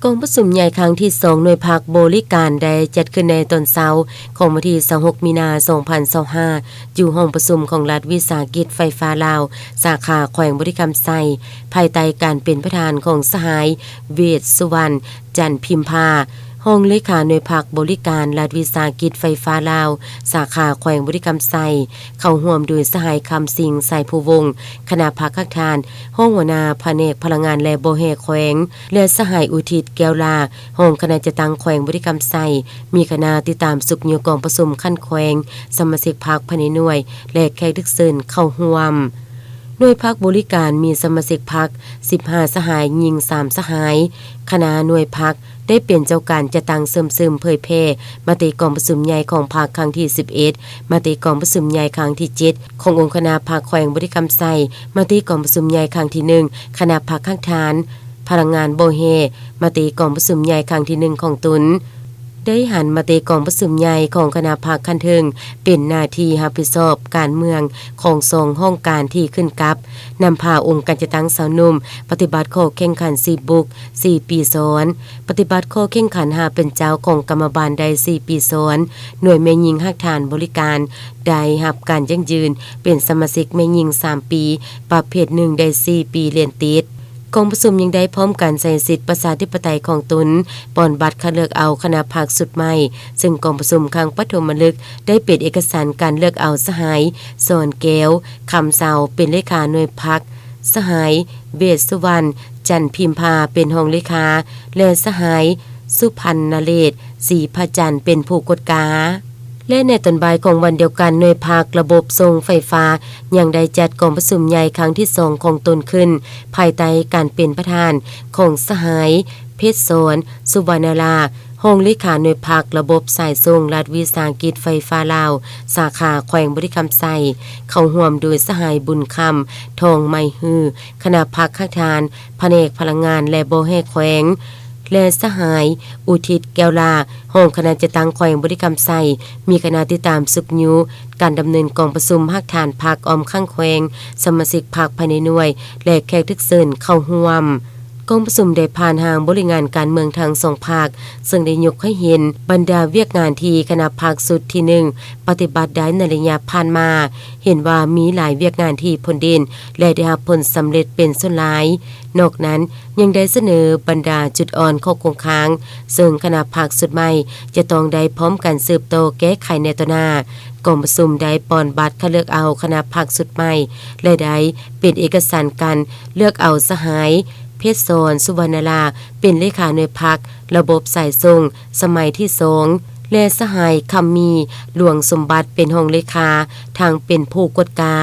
ກອງປະຊຸມໃຫຍ່ຄັ້ງທີສອງ ໜ່ວຍພັກບໍລິການ ໄດ້ຈັດຂຶ້ນໃນຕອນເຊົ້າຂອງວັນທີຊາວຫົກ ມີນາ ສອງພັນຊາວຫ້າ ຢູ່ຫ້ອງປະຊຸມຂອງລັດວິສາຫະກິດໄຟຟ້າລາວ ສາຂາແຂວງບໍລິຄຳໄຊ, ພາຍໃຕ້ການເປັນປະທານຂອງສະຫາຍ ເວດສຸວັນ ຈັນພິມພາ, ຮອງເລຂາໜ່ວຍພັກບໍລິການລັດວິສາຫະກິດໄຟຟ້າລາວ ສາຂາແຂວງບໍລິຄຳໄຊ, ເຂົ້າຮ່ວມໂດຍສະຫາຍ ຄຳສິງ ໄຊພູວົງ, ຄະນະພັກຮາກຖານ, ຮອງຫົວໜ້າພະແນກພະລັງງານ ແລະ ບໍ່ແຮ່ແຂວງ ແລະ ສະຫາຍ ອຸທິດ ແກ້ວຫຼ້າ, ຮອງຄະນະຈັດຕັ້ງແຂວງບໍລິຄຳໄຊ, ມີຄະນະຕິດຕາມຊຸກຍູ້ກອງປະຊຸມຂັ້ນແຂວງ, ສະມາຊິກພັກພາຍໃນໜ່ວຍ ແລະ ແຂກຖືກເຊີນເຂົ້າຮ່ວມ. ໜ່ວຍພັກບໍລິການມີສະມາຊິກພັກສິບຫ້າສະຫາຍ, ຍິງສາມສະຫາຍ. ຄະນະໜ່ວຍພັກໄດ້ເປັນເຈົ້າການຈັດຕັ້ງເຊື່ອມຊຶມເຜີຍແຜ່ມະຕິກອງປະຊຸມໃຫຍ່ຂອງພັກຄັ້ງທີສິບເອັດ, ມະຕິກອງປະຊຸມໃຫຍ່ຄັ້ງທີເຈັດ ຂອງອົງຄະນະພັກແຂວງບໍລິຄຳໄຊ, ມະຕິກອງປະຊຸມໃຫຍ່ຄັ້ງທີໜຶ່ງ ຄະນະພັກຮາກຖານ, ພະລັງງານບໍ່ແຮ່, ມະຕິກອງປະຊຸມໃຫຍ່ຄັ້ງທີໜຶ່ງຂອງຕົນ. ໄດ້ຫັນມະຕິກອງປະຊຸມໃຫຍ່ຂອງຄະນະພັກຂັ້ນເທິງ ເປັນໜ້າທີ່ຮັບຜິດຊອບການເມືອງຂອງສອງຫ້ອງການທີ່ຂຶ້ນກັບ, ນຳພາອົງການຈັດຕັ້ງຊາວໜຸ່ມປະຕິບັດຂໍ້ແຂ່ງຂັນສີ່ບຸກສີ່ປີຊ້ອນ, ປະຕິບັດຂໍ້ແຂ່ງຂັນຫາເປັນເຈົ້າຂອງກຳມະບານໄດ້ສີ່ປີຊ້ອນ, ໜ່ວຍແມ່ຍິງຮາກຖານບໍລິການໄດ້ຮັບການຢັ້ງຢືນເປັນສະມາຊິກແມ່ຍິງສາມປີ, ປະເພດໜຶ່ງໄດ້ສີ່ປີລຽນຕິດ. ກອງປະຊຸມຍັງໄດ້ພ້ອມກັນໃຊ້ສິດປະຊາທິປະໄຕຂອງຕົນ, ປ່ອນບັດຄັດເລືອກເອົາຄະນະພັກຊຸດໃໝ່, ເຊິ່ງກອງປະຊຸມຄັ້ງປະຖົມມະລຶກໄດ້ເປັນເອກະສັນການເລືອກເອົາສະຫາຍ ສອນແກ້ວ ຄຳເຊົາ ເປັນເລຂາໜ່ວຍພັກ, ສະຫາຍ ເວດສຸວັນ ຈັນພິມພາ ເປັນຮອງເລຂາ ແລະ ສະຫາຍ ສຸພັນນະເລດ ສີພະຈັນ ເປັນຜູ້ກວດກາ. ແລະ ໃນຕອນບ່າຍຂອງວັນດຽວກັນ, ໜ່ວຍພັກລະບົບສົ່ງໄຟຟ້າຍັງໄດ້ຈັດກອງປະຊຸມໃຫຍ່ຄັ້ງທີສອງຂອງຕົນຂຶ້ນ, ພາຍໃຕ້ການເປັນປະທານຂອງສະຫາຍ ເພັດສອນ ສຸວັນນະລາ, ຮອງເລຂາໜ່ວຍພັກລະບົບສາຍສົ່ງລັດວິສາຫະກິດໄຟຟ້າລາວ ສາຂາແຂວງບໍລິຄຳໄຊ, ເຂົ້າຮ່ວມໂດຍສະຫາຍ ບຸນຄຳ ທອງໄມຮື, ຄະນະພັກຮາກຖານ, ພະແນກພະລັງງານ ແລະ ບໍ່ແຮ່ແຂວງ ແລະ ສະຫາຍ ອຸທິດ ແກ້ວຫຼ້າ, ຮອງຄະນະຈັດຕັ້ງແຂວງບໍລິຄຳໄຊ, ມີຄະນະຕິດຕາມຊຸກຍູ້ການດຳເນີນກອງປະຊຸມຮາກຖານພັກອ້ອມຂ້າງແຂວງ, ສະມາຊິກພັກພາຍໃນໜ່ວຍ ແລະ ແຂກຖືກເຊີນເຂົ້າຮ່ວມ. ກອງປະຊຸມໄດ້ຜ່ານຮ່າງບໍລິງານການເມືອງທັງສອງພາກ, ເຊິ່ງໄດ້ຍົກໃຫ້ເຫັນບັນດາວຽກງານທີ່ຄະນະພັກຊຸດທີໜຶ່ງປະຕິບັດໄດ້ໃນໄລຍະຜ່ານມາ, ເຫັນວ່າມີຫຼາຍວຽກງານທີ່ພົ້ນເດັ່ນ ແລະ ໄດ້ຮັບຜົນສຳເລັດເປັນສ່ວນຫຼາຍ. ນອກນັ້ນ, ຍັງໄດ້ສະເໜີບັນດາຈຸດອ່ອນ, ຂໍ້ຄົງຄ້າງ, ເຊິ່ງຄະນະພັກຊຸດໃໝ່ຈະຕ້ອງໄດ້ພ້ອມກັນສືບຕໍ່ແກ້ໄຂໃນຕໍ່ໜ້າ. ກອງປະຊຸມໄດ້ປ່ອນບັດຄັດເລືອກເອົາຄະນະພັກຊຸດໃໝ່ ແລະ ໄດ້ເປັນເອກະສັນການເລືອກເອົາສະຫາຍ ເພັດສອນ ສຸວັນນະລາ ເປັນເລຂາໜ່ວຍພັກລະບົບສາຍສົ່ງສະໄໝທີສອງ ແລະ ສະຫາຍ ຄຳມີ ຫຼວງສົມບັດ ເປັນຮອງເລຂາ, ທັງເປັນຜູ້ກວດກາ.